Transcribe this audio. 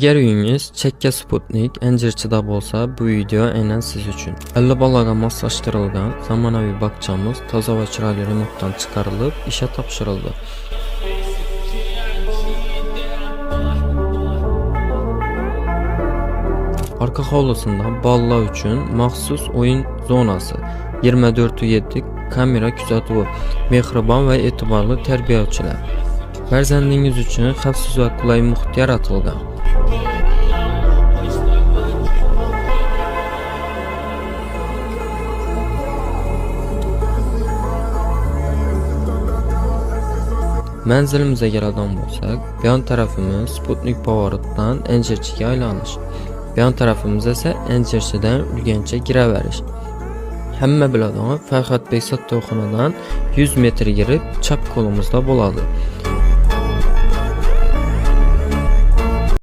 Agar uyingiz chakka sputnik Enjirchida bo'lsa, bu video aynan siz uchun. 50 bolaga moslashtirilgan zamonaviy bog'chamiz toza va chiroyli remontdan chiqarilib, ishga topshirildi. Arka hovlisida bolalar uchun maxsus o'yin zonasi, 24/7 kamera kuzatuvi, mehribon va e'tiborli tarbiyachilar. Farzandingiz uchun xavfsiz va qulay muhit yaratilgan. Manzilimizga keladigan bo'lsak, bu yon tarafimiz Sputnik Power'dan Enjirchiga aylanish. Bu yon tarafimiz esa Enjirchidan Urganchga kiraverish. Hamma biladigan Farhodbek Sattoxonadan 100 metr kirib, chap qo'limizda bo'ladi.